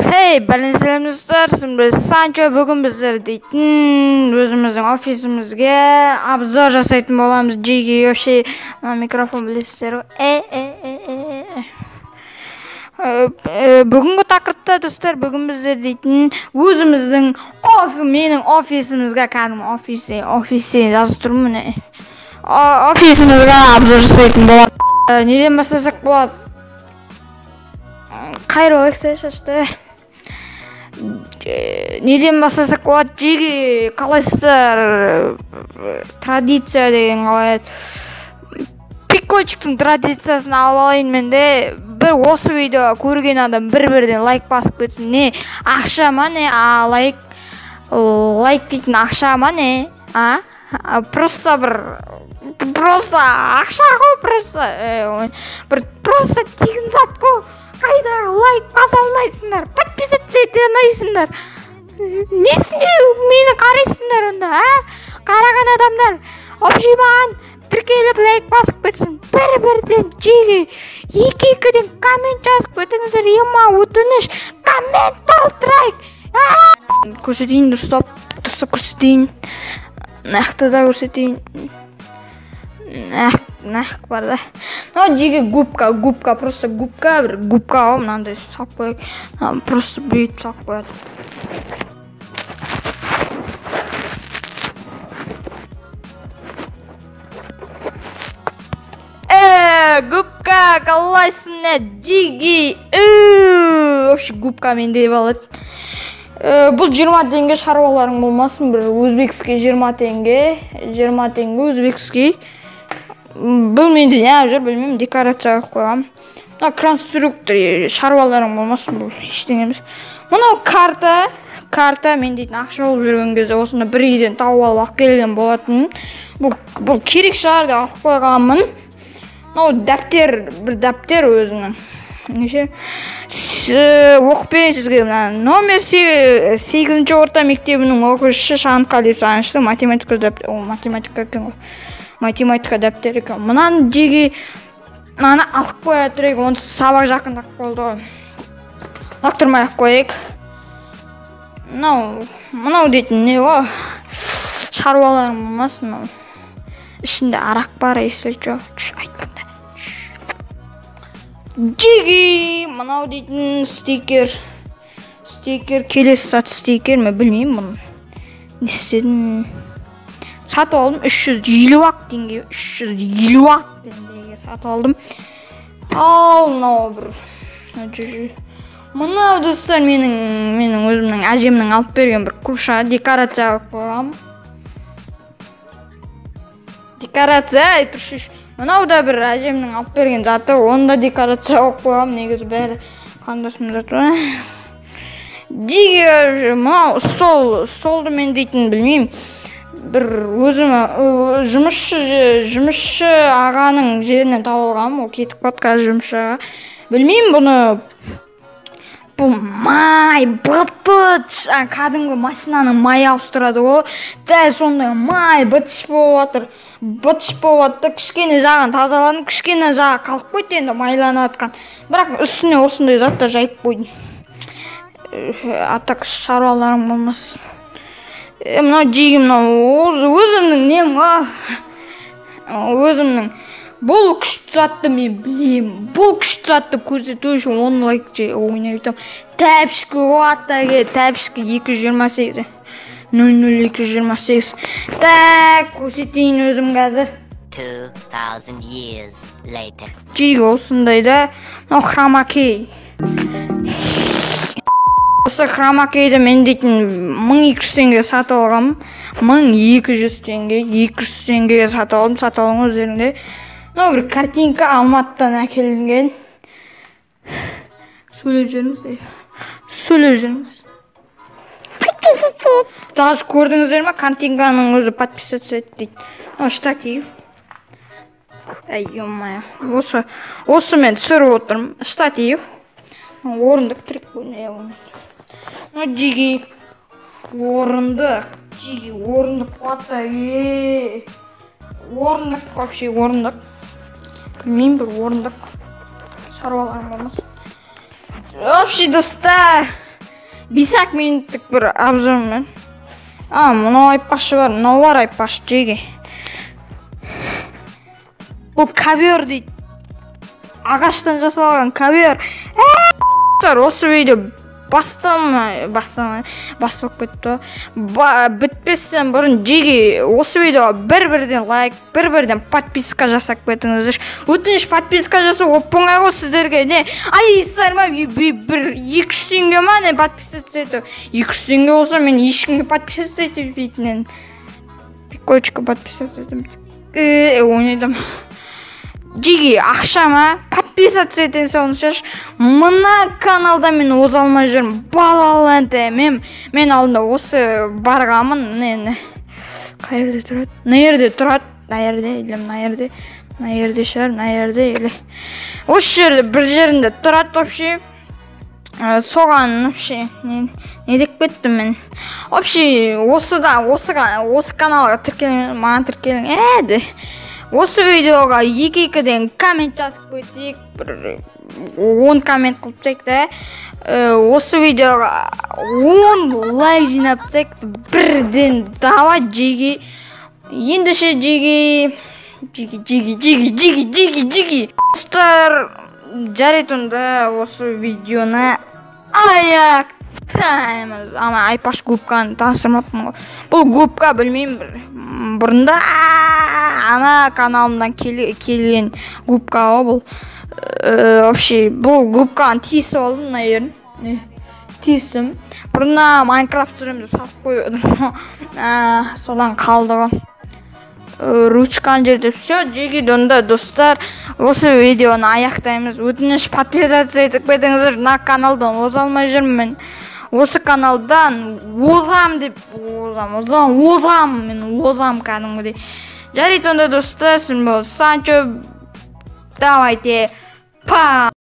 Хей, бәріңе достар, біз Санчо. Бүгін біздер дейтін өзіміздің офисімізге обзор жасайтын боламыз. Жеге вообще микрофон білесіздер ғой. Бүгінгі тақырыпта, достар, бүгін біздер дейтін өзіміздің менің офисімізге, кәдімгі офис, офис жазып тұрмын міне. Офисімізге обзор жасайтын болады. Неден бастасақ болады? Қайыр алайық шашты. Неден бастасақ болады? Жеге қалайсыздар? Традиция деген қалай еді? Прикольчиктің традициясын алып алайын мен де. Бір осы видео көрген адам бір-бірден лайк басып кетсін. Не ақша ма, не лайк, лайк дейтін ақша ма, не? А? Просто бір просто ақша ғой, просто бір просто тегін зат қой. Қайда лайк баса алмайсыңдар, подписаться ете алмайсыңдар. Несіне мені қарайсыңдар онда, а? Қараған адамдар вообще маған тіркеліп лайк басып кетсін. Бір-бірден жеге екі-екіден коммент жазып кетіңіздер. Ема, өтініш, коммент толтырайық. Көрсетейін, дұрыстап, дұрыстап көрсетейін. Нақты да көрсетейін. Нақ бар да. Мынау жеге губка, губка, просто губка, бір губка ғой, мынандай салып қояйық. Просто бүйтіп салып қояды. Губка, қалайсың, жеге? Вообще губка менде болады. Бұл 20 теңге, шаруаларың болмасын, бір өзбекский 20 теңге, 20 теңге өзбекский. Бұл менде не жүр, білмеймін, декорация қойып қойғанмын. Мына конструктор, шаруаларың болмасын, бұл ештеңе емес. Мынау карта, карта мен дейтін ақша болып жүрген кезде осыны бір үйден тауып алып алып келген болатын. Бұл керек шығар деп алып қойғанмын. Мынау дәптер, бір дәптер өзінің. Неше? Оқып берейін сізге. Мына номер 8-ші орта мектебінің оқушысы Шанқали Саныштың математика дәптері. О, математика екен ғой. Математика дәптері екен. Мынаны жеге, мынаны алып қоя тұрайық, онсыз сабақ жақындап қалды ғой. Лақтырмай ақ қояйық. Мынау дейтін не ғой? Шаруаларым болмасын, мынау. Ішінде арақ бар, если чё. Айтпаңдар. Жеге, мынау дейтін стикер. Стикер, келесі зат стикер, мен білмеймін бұны. Не істедім? Сатып алдым 350 теңге, 350 теңгеге сатып алдым. Ал мынау бір мынау, достар, менің өзімнің әжемнің алып берген бір курша, декорация қойып қойғанмын. Декорация, ай, тұршы. Мынау да бір әжемнің алып берген заты, оны да декорация қойып қойғанмын. Негізі бәрі қандасым заты. Жеге, мынау стол, столды мен дейтін білмеймін. Бір өзім жұмысшы ағаның жерінен тауып алғанмын, ол кетіп қалды қазір жұмысшы аға. Білмеймін бұны, бұл май, бытыш, кәдімгі машинаның майы ауыстырады ғой, дәл сондай май, бытыш болып жатыр. Бытыш болып жатты, кішкене жағын тазаладым, кішкене жағы қалып қойды енді майланып жатқан. Бірақ үстіне осындай заттар жайып қойдым. А так шаруаларым болмасын. Мынау жеге, мынау өзімнің нем ғой, өзімнің. Бұл күшті затты мен білемін. Бұл күшті затты көрсету үшін 10 лайк ойнап өтемін. Тәпішкі ғой, ата-ке, тәпішкі 228, 00 228. Так, көрсетейін өзім қазір. 2000 years later. Жеге осындай да, мынау хромакей. Осы хромакейді мен дейтін 1200 теңге сатып алғанмын. 1200 теңге, 200 теңгеге сатып алдым, сатып алған өздеріңде. Мынау бір картинка Алматыдан әкелінген. Сөйлеп жүрміз, сөйлеп жүрміз. Даже көрдіңіздер ме, картинканың өзі подписаться ет дейді. Мынау штатив. Ай, ё-моё. Осы мен түсіріп отырмын. Штатив. Орындық тірек қой, оны. Мынау жеге орындық, жеге орындық қуаты, орындық, вообще орындық. Білмеймін, бір орындық. Шаруаларым болмасын. Вообще, достар, 5-ақ минуттық бір обзормен. Мынау айтпақшы бар, мынау бар айтпақшы, жеге. Бұл ковер дейді. Ағаштан жасалған ковер. Осы видео басталмай басталып кетті. Бітпестен бұрын жеге осы видеоға бір-бірден лайк, бір-бірден подписка жасап кетіңіздер. Өтініш, подписка жасау оп-оңай ғой сіздерге. Не, айсыздар ма, бір 200 теңге ма, не подписаться ету? 200 теңге болса, мен ешкімге подписаться етпейтін едім. Прикольчика подписаться етемін. Ойнайдым. Жеге ақша ма, подписаться ете салыңызшы. Мына каналда мен оза алмай жүрмін. Балаланд, мен алдында осы барғанмын. Не, қай жерде тұрады? Мына жерде тұрады. Мына жерде, или мына жерде. Мына жерде шығар, мына жерде, или осы жерде бір жерінде тұрады вообще. Соған вообще не деп кеттім мен. Вообще осы каналға тіркеліңіз, маған тіркелің. Де. Осы видеоға 2-2-ден коммент жазып кетейік, бір 10 коммент қылып тастайық та. Осы видеоға 10 лайк жинап тастайық, бірден давай жеге. Ендеше жеге, жеге, жеге, жеге, жеге, жеге, жеге. Достар, жарайды, онда осы видеоны аяқтаймыз. Ама айпаш губканы таныстырмаппын ғой. Бұл губка білмеймін, бір бұрында ана каналымдан келген губка ғой бұл. Вообще бұл губканы тиісіп алдым мына жерін. Тиістім. Бұрында Майнкрафт түсіремін деп салып қойып едім. Содан қалды ғой. Ручканы жерде все жеге. Онда достар, осы видеоны аяқтаймыз. Өтініш, подписаться етіп кетіңіздер. Мына каналдан оза алмай жүрмін мен. Осы каналдан озам деп, озам, мен озам кәдімгідей. Жарайды, онда достар, сен бол Санчо. Давайте, па.